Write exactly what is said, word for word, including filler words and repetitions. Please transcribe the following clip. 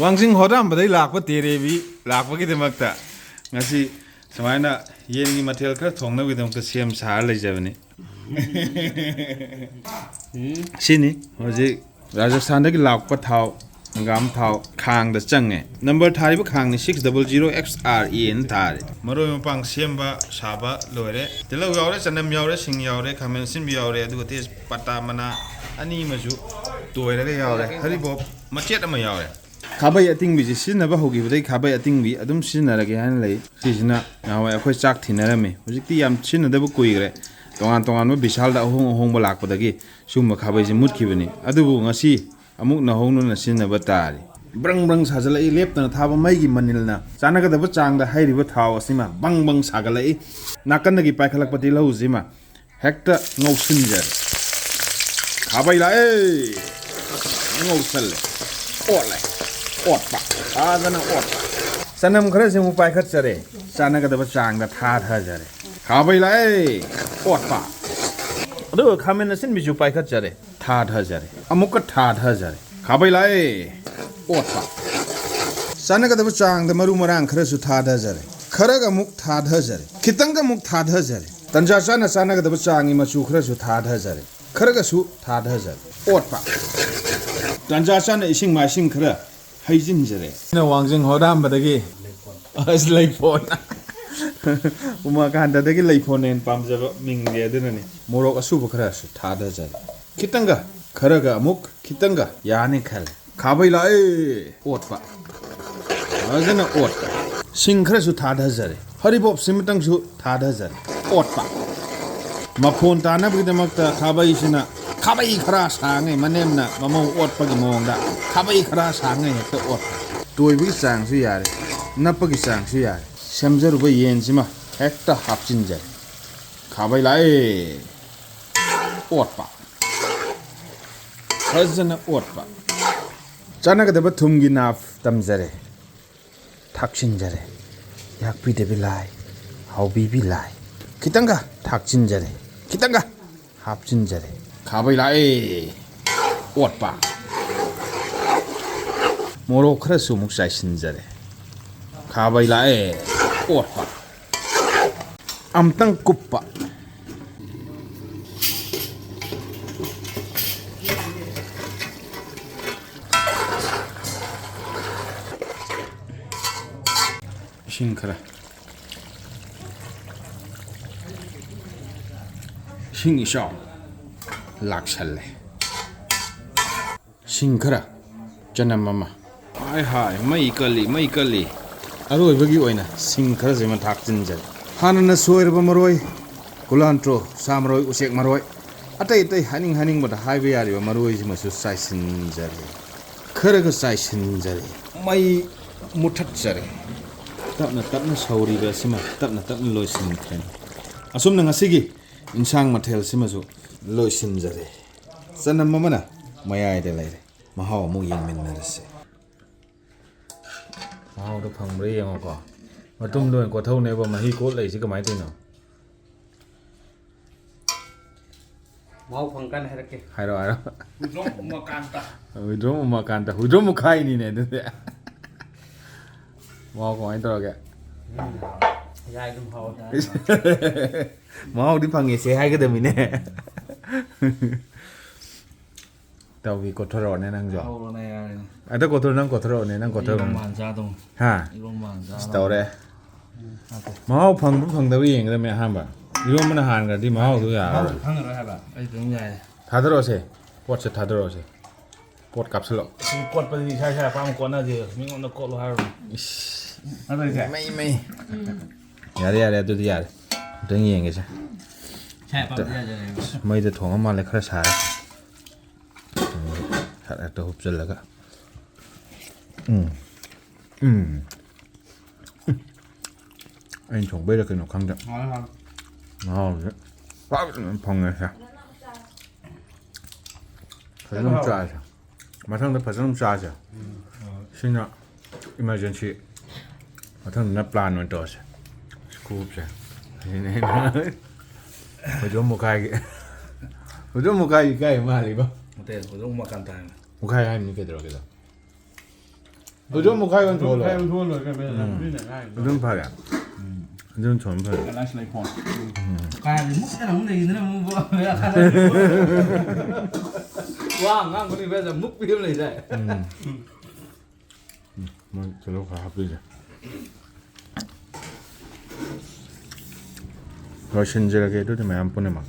ꯋꯥꯡꯖꯤꯡ ꯍꯣꯗꯥꯝꯕꯗꯩ ꯂꯥꯛꯄ ꯇꯦꯔꯦꯕꯤ ꯂꯥꯛꯄꯒꯤꯗꯃꯛꯇ ꯉꯁꯤ ꯁꯨꯃꯥꯏꯅ ꯌꯦꯟꯒꯤ ꯃꯊꯦꯜ ꯈꯔ ꯊꯣꯡꯅꯕꯒꯤꯗꯃꯛꯇ ꯁꯦꯝ ꯁꯥꯔ ꯂꯩꯖꯕꯅꯤ꯫ ꯁꯤꯅꯤ ꯍꯧꯖꯤꯛ ꯔꯥꯖꯁꯊꯥꯟꯗꯒꯤ ꯂꯥꯛꯄ ꯊꯥꯎ, ꯍꯪꯒꯥꯝ ꯊꯥꯎ ꯈꯥꯡꯗ ꯆꯪꯉꯦ꯫ ꯅꯝꯕꯔ ꯊꯥꯔꯤꯕ ꯈꯥꯡꯅꯤ, six double zero X R A ꯑꯅ ꯊꯥꯔꯤ꯫ ꯃꯔꯣꯏ ꯃꯄꯥꯡ ꯁꯦꯝꯕ ꯁꯥꯕ ꯂꯣꯏꯔꯦ꯫ ꯇꯤꯜꯍꯧ ꯌꯥꯎꯔꯦ, ꯆꯅꯝ ꯌꯥꯎꯔꯦ, ꯁꯤꯡ ꯌꯥꯎꯔꯦ, ꯈꯥꯃꯦꯟ ꯑꯁꯤꯟꯕꯤ ꯌꯥꯎꯔꯦ, ꯑꯗꯨꯒ ꯇꯦꯖ ꯄꯇꯥ ꯃꯅꯥ ꯑꯅꯤ ꯑꯃꯁꯨ ꯇꯣꯏꯔꯒ ꯌꯥꯎꯔꯦ꯫ ꯍꯔꯤꯕꯣꯞ ꯃꯆꯦꯠ ꯑꯃ ꯌꯥꯎꯔꯦ꯫ ꯈꯥꯕꯩ ꯑꯇꯤꯡꯕꯤꯁꯤ ꯁꯤꯖꯤꯟꯅꯕ ꯍꯧꯈꯤꯕꯗꯒꯤ ꯈꯥꯕꯩ ꯑꯇꯤꯡꯕꯤ ꯑꯗꯨꯝ ꯁꯤꯖꯤꯟꯅꯔꯒꯦ ꯍꯥꯏꯅ ꯂꯩ꯫ ꯁꯤꯁꯤꯅ ꯅꯍꯥꯟꯋꯥꯏ ꯑꯩꯈꯣꯏ ꯆꯥꯛ ꯊꯤꯟꯅꯔꯝꯃꯤ꯫ ꯍꯧꯖꯤꯛꯇꯤ ꯌꯥꯝ ꯁꯤꯖꯤꯟꯅꯗꯕ ꯀꯨꯏꯈ꯭ꯔꯦ꯫ ꯇꯣꯉꯥꯟ ꯇꯣꯉꯥꯟꯕ ꯕꯤꯁꯥꯜꯗ ꯑꯍꯣꯡ ꯑꯍꯣꯡꯕ ꯂꯥꯛꯄꯗꯒꯤ ꯁꯤꯒꯨꯝꯕ ꯈꯥꯕꯩꯁꯤ ꯃꯨꯠꯈꯤꯕꯅꯤ꯫ ꯑꯗꯨꯕꯨ ꯉꯁꯤ ꯑꯃꯨꯛ ꯅꯧꯍꯧꯅꯅ ꯁꯤꯖꯤꯟꯅꯕ ꯇꯥꯔꯤ꯫ ꯕ꯭ꯔꯪ ꯕ꯭ꯔꯪ ꯁꯥꯖꯜꯂꯛꯏ꯫ ꯂꯦꯞꯇꯅ ꯊꯥꯕ ꯃꯩꯒꯤ ꯃꯅꯤꯜꯅ ꯆꯥꯟꯅꯒꯗꯕ ꯆꯥꯡꯗ ꯍꯩꯔꯤꯕ ꯊꯥꯎ ꯑꯁꯤꯃ ꯕꯪ ꯕꯪ ꯁꯥꯒꯠꯂꯛꯏ꯫ ꯅꯥꯀꯟꯗꯒꯤ ꯄꯥꯏꯈꯠꯂꯛꯄ ꯇꯤꯜꯍꯧꯁꯤꯃ ꯍꯦꯛꯇ ꯉꯧꯁꯤꯟꯖꯔꯦ꯫ ꯈꯥꯕꯩ ꯂꯥꯛꯑꯦ꯫ ꯉꯧꯁꯜꯂꯦ꯫ ꯑꯣꯠꯂꯦ꯫ ꯑꯣꯠꯄ꯫ ꯐꯖꯅ ꯑꯣꯠꯄ꯫ ꯆꯅꯝ ꯈꯔꯁꯤ ꯑꯃꯨꯛ ꯄꯥꯏꯈꯠꯆꯔꯦ꯫ ꯆꯥꯟꯅꯒꯗꯕ ꯆꯥꯡꯗ ꯊꯥꯊꯖꯔꯦ꯫ ꯈꯥꯕꯩ ꯂꯥꯛꯑꯦ꯫ ꯑꯣꯠꯄ꯫ ꯑꯗꯨꯒ ꯈꯥꯃꯦꯟ ꯑꯁꯤꯟꯕꯤꯁꯨ ꯄꯥꯏꯈꯠꯆꯔꯦ꯫ ꯊꯥꯊꯖꯔꯦ꯫ ꯑꯃꯨꯛꯀ ꯊꯥꯊꯖꯔꯦ꯫ ꯈꯥꯕꯩ ꯂꯥꯛꯑꯦ꯫ ꯑꯣꯠꯄ꯫ ꯆꯥꯟꯅꯒꯗꯕ ꯆꯥꯡꯗ ꯃꯔꯨ ꯃꯔꯥꯡ ꯈꯔꯁꯨ ꯊꯥꯊꯖꯔꯦ꯫ ꯈꯔꯒ ꯑꯃꯨꯛ ꯊꯥꯊꯖꯔꯦ꯫ ꯈꯤꯇꯪꯒ ꯑꯃꯨꯛ ꯊꯥꯊꯖꯔꯦ꯫ ꯇꯟꯖꯥ ꯆꯥꯅ ꯆꯥꯟꯅꯒꯗꯕ ꯆꯥꯡꯒꯤ ꯃꯆꯨ ꯈꯔꯁꯨ ꯊꯥꯊꯖꯔꯦ꯫ ꯈꯔꯒꯁꯨ ꯊꯥꯊꯖꯔꯦ꯫ ꯑꯣꯠꯄ꯫ ꯇꯟꯖꯥ ꯆꯥꯅ ꯏꯁꯤꯡ ꯃꯥꯏꯁꯤꯡ ꯈꯔ ꯍꯩꯖꯤꯟꯖꯔꯦ꯫ ꯑꯩꯅ ꯋꯥꯡꯖꯤꯡ ꯍꯣꯔꯥꯝꯕꯗꯒꯤ ꯑꯁ ꯂꯩꯐꯣꯟ꯫ ꯎꯃꯥꯀꯥꯟꯇꯗꯒꯤ ꯂꯩꯐꯣꯟꯅ ꯍꯦꯟꯅ ꯄꯥꯝꯖꯕ ꯃꯤꯡꯗꯤ ꯑꯗꯨꯅꯅꯤ꯫ ꯃꯣꯔꯣꯛ ꯑꯁꯨꯕ ꯈꯔꯁꯨ ꯊꯥꯗꯖꯔꯦ꯫ ꯈꯤꯇꯪꯒ, ꯈꯔꯒ ꯑꯃꯨꯛ ꯈꯤꯇꯪꯒ ꯌꯥꯅꯤ ꯈꯜꯂꯦ꯫ ꯈꯥꯕꯩ ꯂꯥꯛꯑꯦ꯫ ꯑꯣꯠꯄ꯫ ꯐꯖꯅ ꯑꯣꯠꯄ꯫ ꯁꯤꯡ ꯈꯔꯁꯨ ꯊꯥꯗꯖꯔꯦ꯫ ꯍꯔꯤꯕꯣꯞꯁꯤꯃꯇꯪꯁꯨ ꯊꯥꯗꯖꯔꯦ꯫ ꯑꯣꯠꯄ꯫ ꯃꯐꯣꯟ ꯇꯥꯅꯕꯒꯤꯗꯃꯛꯇ ꯈꯥꯕꯩꯁꯤꯅ, ꯈꯥꯕꯩ ꯈꯔ ꯁꯥꯡꯉꯦ, ꯃꯅꯦꯝꯅ ꯃꯃꯧ ꯑꯣꯠꯄꯒꯤ ꯃꯑꯣꯡꯗ ꯈꯥꯕꯩ ꯈꯔ ꯁꯥꯡꯉꯦ ꯍꯦꯛꯇ ꯑꯣꯠꯄ꯫ ꯇꯣꯏꯕꯒꯤ ꯆꯥꯡꯁꯨ ꯌꯥꯔꯦ, ꯅꯞꯄꯒꯤ ꯆꯥꯡꯁꯨ ꯌꯥꯔꯦ꯫ ꯁꯦꯝꯖꯔꯨꯕ ꯌꯦꯟꯁꯤꯃ ꯍꯦꯛꯇ ꯍꯥꯞꯆꯤꯟꯖꯔꯦ꯫ ꯈꯥꯕꯩ ꯂꯥꯛꯑꯦ꯫ ꯑꯣꯠꯄ꯫ ꯐꯖꯅ ꯑꯣꯠꯄ꯫ ꯆꯥꯟꯅꯒꯗꯕ ꯊꯨꯝꯒꯤ ꯅꯥꯞ ꯇꯝꯖꯔꯦ꯫ ꯊꯥꯛꯆꯤꯟꯖꯔꯦ꯫ ꯌꯥꯛꯄꯤꯗꯕꯤ ꯂꯥꯏ, ꯍꯥꯎꯕꯤꯕꯤ ꯂꯥꯏ꯫ ꯈꯤꯇꯪꯒ ꯊꯥꯛꯆꯤꯟꯖꯔꯦ꯫ ꯈꯤꯇꯪꯒ ꯍꯥꯞꯆꯤꯟꯖꯔꯦ꯫ ꯈꯥꯕꯩ ꯂꯥꯛꯑꯦ꯫ ꯑꯣꯠꯄ꯫ ꯃꯣꯔꯣꯛ ꯈꯔꯁꯨ ꯑꯃꯨꯛ ꯆꯥꯏꯁꯤꯟꯖꯔꯦ꯫ ꯈꯥꯕꯩ ꯂꯥꯛꯑꯦ꯫ ꯑꯣꯠꯄ꯫ ꯑꯝꯇꯪ ꯀꯨꯞꯄ꯫ ꯏꯁꯤꯡ ꯈꯔ꯫ ꯏꯁꯤꯡ ꯏꯆꯥꯎ ꯂꯥꯛꯁꯜꯂꯦ꯫ ꯁꯤꯡ ꯈꯔ, ꯆꯅꯝ ꯑꯃ꯫ ꯍꯥꯏ ꯍꯥꯏ, ꯃꯩ ꯀꯜꯂꯤ, ꯃꯩ ꯀꯜꯂꯤ꯫ ꯑꯔꯣꯏꯕꯒꯤ ꯑꯣꯏꯅ ꯁꯤꯡ ꯈꯔꯁꯤꯃ ꯊꯥꯛꯆꯤꯟꯖꯔꯦ꯫ ꯍꯥꯟꯅꯅ ꯁꯣꯏꯔꯕ ꯃꯔꯣꯏ, ꯀꯨꯂꯥꯟꯇ꯭ꯔꯣ, ꯁꯥ ꯃꯔꯣꯏ, ꯎꯆꯦꯛ ꯃꯔꯣꯏ, ꯑꯇꯩ ꯑꯇꯩ ꯍꯥꯏꯅꯤꯡ ꯍꯥꯏꯅꯤꯡꯕꯗ ꯍꯥꯏꯕ ꯌꯥꯔꯤꯕ ꯃꯔꯣꯏꯁꯤꯃꯁꯨ ꯆꯥꯏꯁꯤꯟꯖꯔꯦ꯫ ꯈꯔꯒ ꯆꯥꯏꯁꯤꯟꯖꯔꯦ꯫ ꯃꯩ ꯃꯨꯊꯠꯆꯔꯦ꯫ ꯇꯞꯅ ꯇꯞꯅ ꯁꯧꯔꯤꯕ ꯑꯁꯤꯃ ꯇꯞꯅ ꯇꯞꯅ ꯂꯣꯏꯁꯤꯟꯈ꯭ꯔꯅꯤ꯫ ꯑꯁꯨꯝꯅ ꯉꯁꯤꯒꯤ ꯏꯟꯁꯥꯡ ꯃꯊꯦꯜꯁꯤꯃꯁꯨ ꯂꯣꯏꯁꯤꯟꯖꯔꯦ꯫ ꯆꯅꯝ ꯑꯃꯅ ꯃꯌꯥꯏꯗ ꯂꯩꯔꯦ꯫ ꯃꯍꯥꯎ ꯑꯃꯨꯛ ꯌꯦꯡꯃꯤꯟꯅꯔꯁꯦ꯫ ꯃꯍꯥꯎꯗꯣ ꯐꯪꯕ꯭ꯔꯥ ꯌꯦꯡꯉꯣꯀꯣ꯫ ꯃꯇꯨꯝꯗ ꯑꯣꯏꯅ ꯀꯣꯠꯊꯧꯅꯦꯕ, ꯃꯍꯤ ꯀꯣꯠ ꯂꯩꯁꯤ ꯀꯃꯥꯏꯅ ꯇꯧꯔꯤꯅꯣ? ꯃꯍꯥꯎ ꯐꯪꯀꯥꯟꯗ ꯍꯥꯏꯔꯛꯀꯦ꯫ ꯍꯥꯏꯔꯣ, ꯍꯥꯏꯔꯣ꯫ ꯍꯨꯏꯗ꯭ꯔꯣꯝ ꯎꯃꯥꯀꯥꯟꯇ꯫ ꯍꯨꯏꯗ꯭ꯔꯣꯝ ꯎꯃꯥꯀꯥꯟꯇ, ꯍꯨꯏꯗ꯭ꯔꯣꯝ ꯃꯨꯛꯈꯥꯏꯅꯤꯅꯦ ꯑꯗꯨꯗꯤ꯫ ꯃꯍꯥꯎ ꯀꯃꯥꯏꯅ ꯇꯧꯔꯒꯦ? ꯎꯝ꯫ ꯌꯥꯏ, ꯑꯗꯨꯝ ꯍꯥꯎꯋꯦ꯫ ꯃꯍꯥꯎꯗꯤ ꯐꯪꯉꯦꯁꯦ ꯍꯥꯏꯒꯗꯕꯅꯤꯅꯦ꯫ ꯇꯧꯕꯤ ꯀꯣꯠꯊꯣꯔꯛꯑꯣꯅꯦ ꯅꯪꯁꯨ꯫ ꯍꯧꯔꯣꯅꯦ, ꯌꯥꯔꯦꯅꯦ꯫ ꯑꯗ ꯀꯣꯠꯊꯣꯔꯛꯑꯣ, ꯅꯪ ꯀꯣꯠꯊꯣꯔꯛꯑꯣ꯫ ꯏꯔꯣꯝꯕ ꯍꯥꯟ ꯆꯥꯗꯧꯅꯤ꯫ ꯍꯥ? ꯏꯔꯣꯝꯕ ꯍꯥꯟ ꯆꯥꯗꯧꯅꯤ꯫ ꯑꯁ, ꯇꯧꯔꯦ꯫ ꯎꯝ, ꯅꯠꯇꯦ꯫ ꯃꯍꯥꯎ ꯐꯪꯕ꯭ꯔꯥ ꯐꯪꯗꯕ꯭ꯔꯥ ꯌꯦꯡꯒꯗꯕꯅꯦ ꯑꯍꯥꯟꯕ꯫ ꯏꯔꯣꯝꯕꯅ ꯍꯥꯟꯈ꯭ꯔꯗꯤ ꯃꯍꯥꯎꯗꯣ ꯌꯥꯔꯔꯣꯏ꯫ ꯃꯍꯥꯎ ꯈꯪꯉꯔꯣꯏ ꯍꯥꯏꯕ꯫ ꯑꯩ ꯑꯗꯨꯝ ꯌꯥꯏ꯫ ꯊꯥꯗꯔꯛꯑꯣꯁꯦ꯫ ꯄꯣꯠꯁꯦ ꯊꯥꯗꯔꯛꯑꯣꯁꯦ꯫ ꯄꯣꯠ ꯀꯥꯞꯁꯤꯜꯂꯣ꯫ ꯁꯤ ꯀꯣꯠꯄꯗꯤ ꯏꯁꯥ ꯏꯁꯥ ꯑꯄꯥꯝꯕ ꯀꯣꯠꯅꯁꯦ꯫ ꯃꯤꯉꯣꯟꯗ ꯀꯣꯠꯂꯣ ꯍꯥꯏꯔꯨꯅꯨ꯫ ꯏꯁ꯫ ꯅꯠꯇ꯭ꯔꯗꯤ ꯃꯩ, ꯃꯩ꯫ ꯌꯥꯔꯦ, ꯌꯥꯔꯦ, ꯑꯗꯨꯗꯤ ꯌꯥꯔꯦ꯫ ꯑꯝꯇꯪ ꯌꯦꯡꯒꯦꯁꯦ꯫ ꯏꯁꯥ ꯑꯄꯥꯝꯕꯗꯤ ꯌꯥꯖꯔꯦꯕ꯫ ꯃꯩꯗ ꯊꯣꯡꯉ ꯃꯥꯜꯂꯦ, ꯈꯔ ꯁꯥꯔꯦ꯫ ꯈꯔ ꯍꯦꯛꯇ ꯍꯨꯞꯆꯜꯂꯒ꯫ ꯎꯝ꯫ ꯎꯝ꯫ ꯎꯝ꯫ ꯑꯩꯅ ꯊꯣꯡꯕꯩꯔ ꯀꯩꯅꯣ ꯈꯪꯗꯦ꯫ ꯍꯥꯎꯋꯦ, ꯍꯥꯎꯋꯦ꯫ ꯃꯍꯥꯎꯁꯦ ꯐꯖꯅ ꯐꯪꯉꯦ ꯁꯦ꯫ ꯐꯖꯅ ꯑꯃꯨꯛ ꯆꯥꯁꯦ꯫ ꯃꯊꯪꯗ ꯐꯖꯅ ꯑꯃꯨꯛ ꯆꯥꯁꯦ꯫ ꯎꯝ, ꯍꯣꯏ꯫ ꯁꯤꯅ emergency꯫ ꯃꯊꯪꯗꯅ plan ꯑꯣꯏꯅ ꯇꯧꯔꯁꯦ꯫ ꯁ꯭ꯀꯨꯞꯁꯦ꯫ ꯁꯤꯅꯦ ꯑꯩꯅ ꯍꯧꯖꯤꯛ ꯃꯨꯛꯈꯥꯏꯒꯤ꯫ ꯍꯧꯖꯤꯛ ꯃꯨꯛꯈꯥꯏꯒꯤ ꯀꯥꯏ ꯃꯥꯜꯂꯤꯕ? ꯅꯠꯇꯦ, ꯍꯧꯖꯤꯛ ꯃꯀꯥꯟ ꯇꯥꯏꯅ꯫ ꯃꯨꯛꯈꯥꯏ ꯍꯥꯏꯕꯅꯤ ꯀꯩꯗꯧꯔꯒꯦꯗ? ꯍꯧꯖꯤꯛ ꯑꯃꯨꯛ ꯈꯥꯏ ꯑꯣꯟ ꯊꯣꯛꯍꯜꯂꯣ꯫ ꯈꯥꯏ ꯑꯣꯟ ꯊꯣꯛꯍꯜꯂꯣ, ꯀꯩꯅꯣ, ꯃꯤꯅ ꯉꯥꯏ꯫ ꯑꯗꯨꯝ ꯐꯔꯦ꯫ ꯑꯗꯨꯝ ꯊꯣꯡ ꯐꯔꯦ꯫ ꯀꯅꯥꯁꯨ ꯂꯩ ꯐꯣꯟ꯫ ꯀꯥꯏꯗꯤ ꯃꯨꯛꯇꯅ ꯑꯃꯨꯛ ꯂꯩꯗꯅ ꯑꯃꯨꯛ ꯋꯥ ꯉꯥꯡꯕꯅꯤ ꯕꯦꯖ ꯃꯨꯛꯄꯤ ꯑꯃ ꯂꯩꯗꯥꯏ꯫ ꯃꯣꯏ ꯇꯤꯜꯍꯧ ꯈꯔ ꯍꯥꯞꯄꯤꯁꯦ꯫ ꯂꯣꯏꯁꯤꯟꯖꯔꯒꯦ ꯑꯗꯨꯗꯤ ꯃꯌꯥꯝ ꯄꯨꯝꯅꯃꯛ꯫